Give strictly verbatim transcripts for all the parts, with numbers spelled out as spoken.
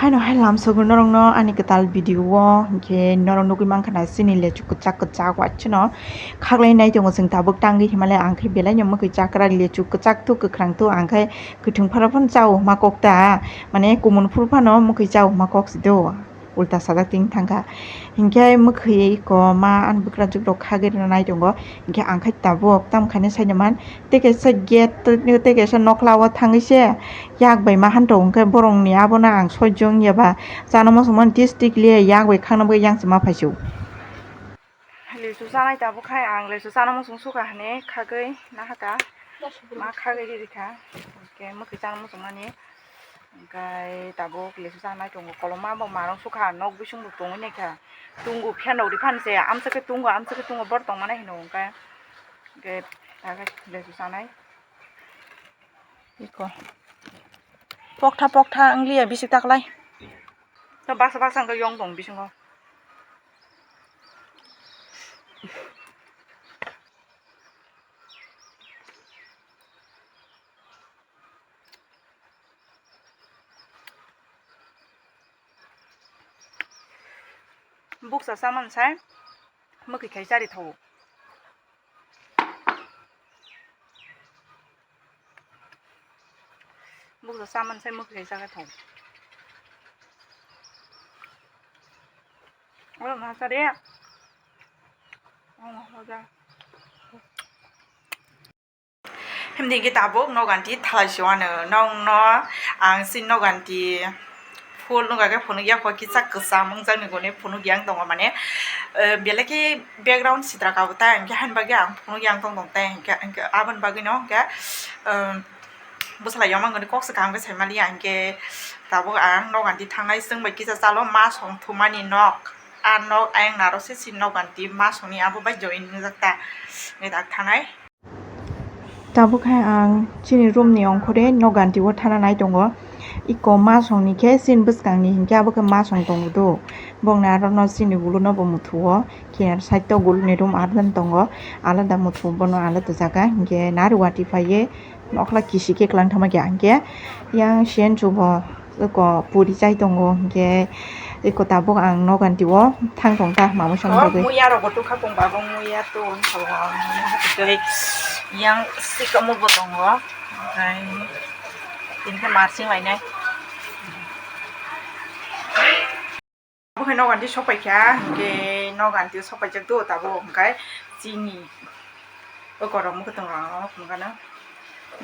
Ano hai lamsogo norokno ani kwtal video o, hinkhe norok nugwi mankha na chini lechu kwchak kwchak waisano khaklai nai tongo chwng tabuk tangwi, himalaya ang khe belai no mwkhwi chakra lechu kwchak tu kwkhrang tu, ang khe kwthwng phano phano chao hwnma kok ta, mane kumun phuru phano mwkhwi chao hwnma kok si do, ulta sajak tini thangkha. Hinkhe mwkhwi ko ma ani bwkrajwk rok khagwi rwna nai tongo, hinkhe ang khe tabuk tamkhaino saino man. Tei kaisa gate, tei kaisa nokla o thangwi se yak bai ma han tongo, hwnkhe borokni abono ang soi jong ya ba chana muchung mani district le yak bai khakna bagwi yang se ma phai se o. Lechu chanai tabuk khai ang lechu chana muchung sukha hwnwi khagwi nahaka ma khagwi riri kha, hwnkhe mwkhwi chana muchung mani. Hwnkhe tabuk lechu chanai tongo, koloma bo marong sukha, nok bising bo tongwi naikha. Tungo fan rok riphan se, amsa khe tungo, amsa khe tungo, bor tongmani hino hwnkhe. Hwnkhe tabuk lechu chanai. Iko. Poktha poktha wngliya bisi taklai. To baksa baksa wngkha yong tong bisingo. Buksa chamani sai mwkhwi khai chari thawo. Buksa chamani sai mwkhwi khai chari thawo. Oro ma chari. Oro ma chari. Himdi hingke tabuk noganti thalai se wano, nokno ang si noganti phul nukha khe phunukya kho kisa kwcham wngjakni gune phunukya wng tongo mane, eh, belai khe background sitra kabo ta hingke haini bagwi ang phunukya wng tong tong ta hingke, hingke aboni bagwino hingke, eh, bwsala yomang gune kok se kaham khe saimaliya hingke tabuk ang noganti thangnai chwng bai kisa chalo ma song thumani nok, a nok ayang naro se si noganti ma songni abo bai join wngjak ta hingke tak thanai. Tabuk hai ang chini room ni ongkhore noganti o thana nai tongo. Iko masong ni khe chini bwskang ni hinkhe abo khe masong tongo do. Bongni aro no chini ulo no bo muthu o. Khe side o ulo ni room alada tongo. Alada muthu bono alada jaga hinkhe nari watwi phaiye nokla kisi khe kwlang thangma khe hinkhe yang siyan chubo. Eko puri chai tongo, hingke eko tabuk ang noganti o thang tong ta, mamo song O bagwi. Muya rok bo tukha kong ba, bo muya to wng tong ang, tei yang sikamo bo tongo, omohai tini khe marsing lainai. Omohai noganti sok paikha, hingke noganti sok paijak do tabuk, hingke chini. O korokma kwtwng rang rok phunukgana.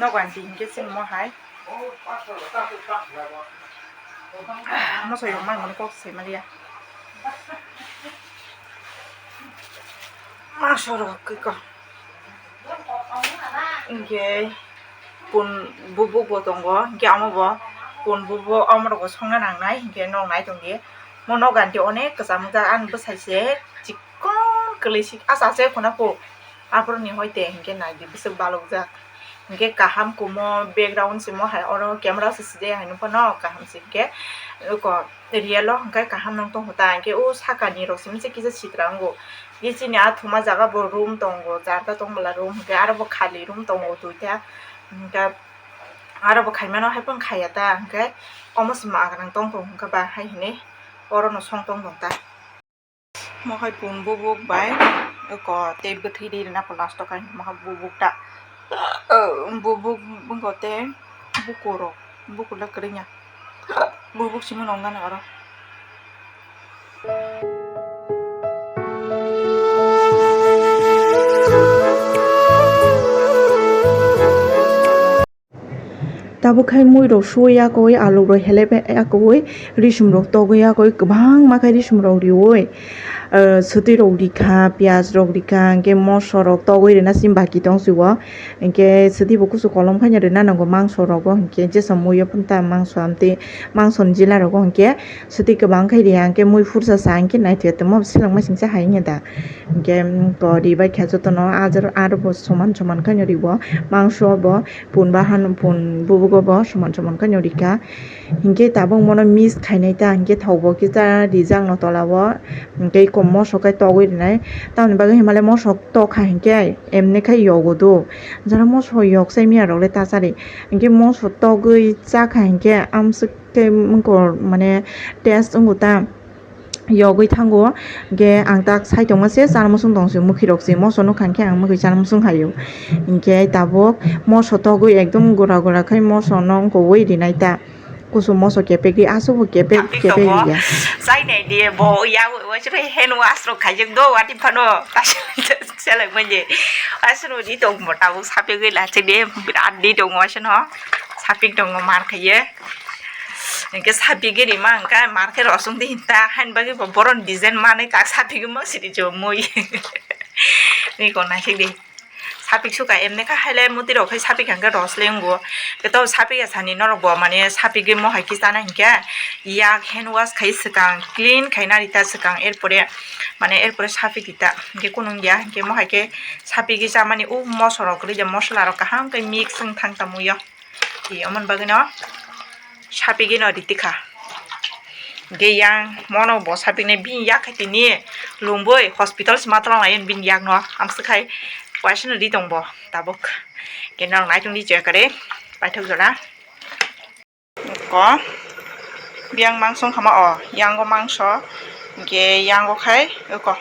Nogo anti hinkhe chini mohai. Moso yokma mani kok se maliya. Maso rok kiko. Hinkhe pun bubuk bo tongo. Hinkhe amo bo pun bubuk amo rok bo songna nangnai. Hinkhe nok nai tongdi. Mo nogo anti onek kwcham jak ani bwsai se. Kon kwlwi sik, acha acha khuna po. Aphuru ni hoi te hinkhe nai di bwswk balok jak. Hinkhe kaham kumo background simo hai oro camera se side hai nukho no kaham se hinkhe. Uko real o hinkhe kaham nang tongkho ta hinkhe o saka ni rok simi se kisa sitra wngo. Ye chini a thuma jaga bo room tongo, charta tong bwla room hinkhe aro bo khali room tongo duita. Hinkhe aro bo khai mano hai phano khaiya ta hinkhe omo se ma agarang tong tong hinkhe ba hai hinui oro no song tong tong ta. Mohai pun bubuk bai eko tei bwthwi ri rwna plastic hai mohai bubuk ta, bubuk wngkha tei bukur rok, bukur le kwrwngya, bubuk simi nong nani oro. Tabuk khai mui rok sui yakui, alu rok helep yakui, risum rok togwi yakui, kwbangma khe risum rok riui, ah, swtwi rok rikha, piyaj rok rikha, hinkhe moso rok togwi rwna simi baki tong sio, hinkhe swtwi bo kusu kolom khaino rwna nango mangso rogo, hinkhe jesa mui o phano ta mangso amtwi mangso ni jila rogo hinkhe swtwi kwbang khe riya, hinkhe mui phursa sa hinkhe naithoya tongma selengma singsa hai hinkhe da, hinkhe, um, ko ribai khe jotono ajar aro bo soman soman khaino ribo mangso bo. Pun bahan pun bubugo Bo soman soman khe no rikha. Hinkhe tabuk mono mix khainai ta, hinkhe thok bo kisa rijak no tola o. Hinkhe eko moso khe togwi rinai. Tamoni bagwi hinmale moso tokha hinkhe emne khe yogo do. Jara moso yok sai miya rok le ta chari. Hinkhe moso togwi chakha hinkhe amswk khe wngkor mane taste wngo ta. Yogwi thango. Hinkhe ang tak sai tongma se chana muchung tong se, mwkhwi rok se moso nukha hinkhe ang mwkhwi chana muchung hai o. Hinkhe tabuk moso togwi ekdom gura gura khai moso no wngkha wi rinai ta. Kusu moso kepek ri, aswk bo kepek kepek ri ya. Chai nai di bo ya, waisre hand wash rok khaijak do, wati phano seleng manje. Aswk di tong mo tabuk sapik gwi la chide, birat di tong waisno. Sapik tong mar khaiye. Hinkhe sapigwi rima hinkhe mar khe rosong di hinta, hain bagwi bo boron design manwi tak sapigwi ma siri jo mui. Ni ko naisik di. Sapik suka emne kha haile muti rok khai sapik hinkhe ros le wngo. Khe to sapik ya sani norok bo mane sapigwi mo hai khe chana hinkhe yak hand wash khai swkang clean khai nari ta swkang, erpore mane erpore sapik di ta hinkhe kunung ya hinkhe mo hai khe sapigwi chamani o moso rok kwrwi de, mosola rok kaham khe mix wng thang tamo yo. Tei omo ni bagwi no sapigwi no riti kha. Hinkhe yang mono bo sapiknai bini yak hai tini lungwi hospital se ma twlang lai bini yak no amswk hai waisa no ri tong bo tabuk. Hinkhe norok naitung di chekare paithak jora. Ko biyang mangso wngkha ma o, yango mangso, hinkhe yango khai oko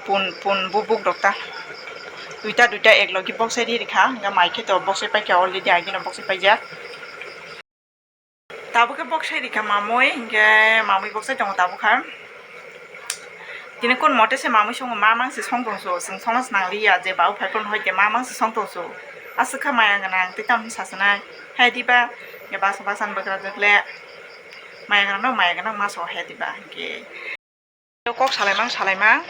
pun, pun bubuk rok ta. Duita, duita ek logi boksai ri rikha, hinkhe mai khe to boksai paikha already, agino boksai paijak. Tabuk khe boksai rikha mamui, hinkhe mamui boksai tongo tabuk kha. Tini kun mote se mamui songo, ma mang se song tong su, chwng songna se nang liya, je bau phai phano hoi khe ma mang se song tong su. Aswk kha maya gwnang, tei tamni sasanai. Hai diba, ya basa basa ni bwkra jwk le. Maya gwnang no, maya gwnang ma so hai diba, hinkhe. Kok salai mang, salai mang.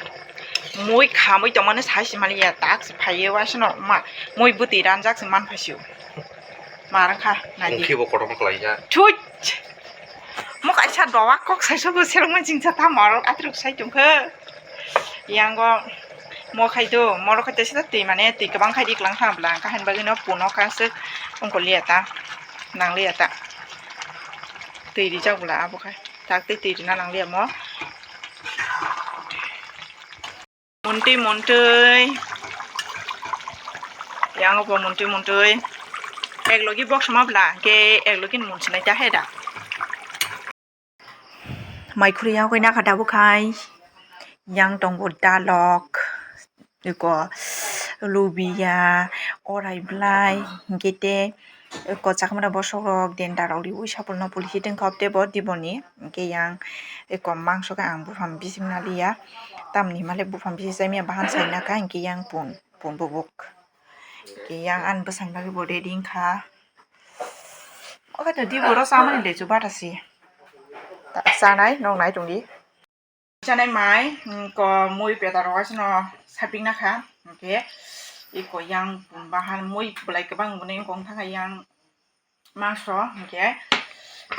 Mui khamui tongmani sai si mali ya, tak se phai ye, waisa no ma. Mui bwtwi ranjak se man phai si o. Ma rang kha, nai di. Mungkhi bo kotorma kwlai ya. Thut! Mo kaisa dowa kok sai sobo selengma jingsa ta morok atruk sai tongkha. Yango mo khai do, morok khai tesa twi mane twi kwbang khai di klang kha bwla, kaham bagwi no puno kha swk ongkol liya ta, nang liya ta. Twi rijak bwla abo khai. Tak twi twi rina nang liya mo. Muntwi, muntwi. Yang bo muntwi, muntwi. Ek logi box ma bla, ke ek logi mun sinai ta heda. Mai khuri yang koi na kha tabuk khai. Yang tongo dalok, eko lubia, orai blai, hinkhe te Eko chakwmani bosok rok denda rok riui sapulno pulisi tongkha, tei bo diboni hinkhe yang eko mangso khe ang buphang bising naliya, tamni himale buphang bising chaimya bahan saina kha hinkhe yang pun, pun bubuk hinkhe yang ani bwsani bagwi bo ready wngkha. Okhai to dibo ro chamani lechu bata si chanai nok nai tongdi. Chanai mai, mm, ko mui peta rok asino sapik nakha, hinkhe iko yang bahan mui belai kwbang bini wngkha yang mangso, hinkhe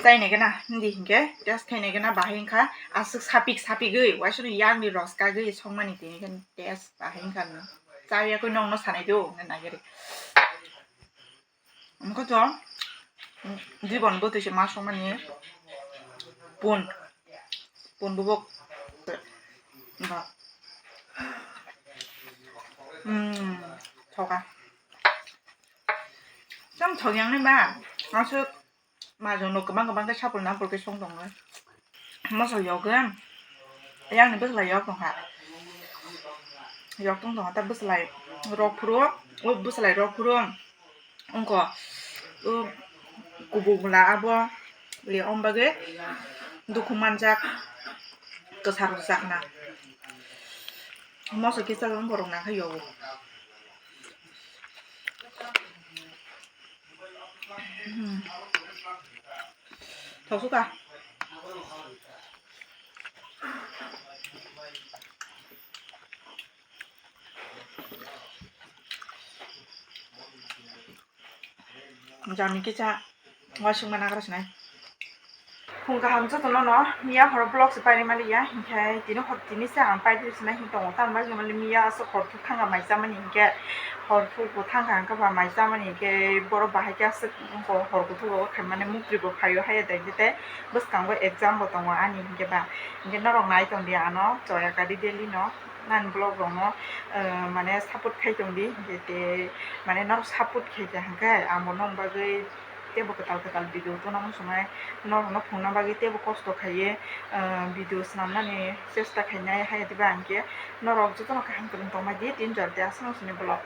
chainai gana hindi hinkhe test khainai gana bahai wngkha, aswk sapik sapigwi waisano yang ni ros kagwi songmani tini khe test bahai wngkha, chayakwi nokno sanai do hwnwi nagiri. Omo khe to, mm, jibon bwtwi se ma songmani pun, pun bubuk. Ba. Mm, thoka. Cham thok yang ni ba, aswk majung no kwbang kwbang khe sapul napul khe song tongo. Moso yogwi, ayang ni bwsla yok tongkha. Yok tong tongkha, ta bwslai rok phuru, o bwslai rok phuru wngkha, o kubuk bwla abo le, om bagwi dukhu manjak, kwsa rwjakna. Moso kisa borok nangkha yogo. Hmm. Thok suka. Jami kisa wasuk mana kara sinai. Phung kaham jotono no miya horo vlog se pairi maliya, hinkhe tini hor tini se ang pairi sinai hin tongo, tamni bagwi mali miya aswk hor thwk thanga mai chamani hinkhe Hor thukbo thangkha hwnkhe ba mai chamani hinkhe borok bahai khe aswk wngkha hor kuthuk rogo khaimani muktwi bo phaio haiya dai tei bwskango exam bo tongo ani hinkhe ba hinkhe norok nai tongdi ano Joya Kadi Daily no ani vlog rokno mane support khai tongdi hinkhe tei mane norok support khaikha hinkhe ang bo nokni bagwi teibo kwtal kwtal video tuna muchungnai norokno phungna bagwi teibo kosto khaiwi video swnamnani chesta khainai haiya diba hinkhe norok jotono kaham kwrwng tongmadi tin jora tei aswk no sini vlog.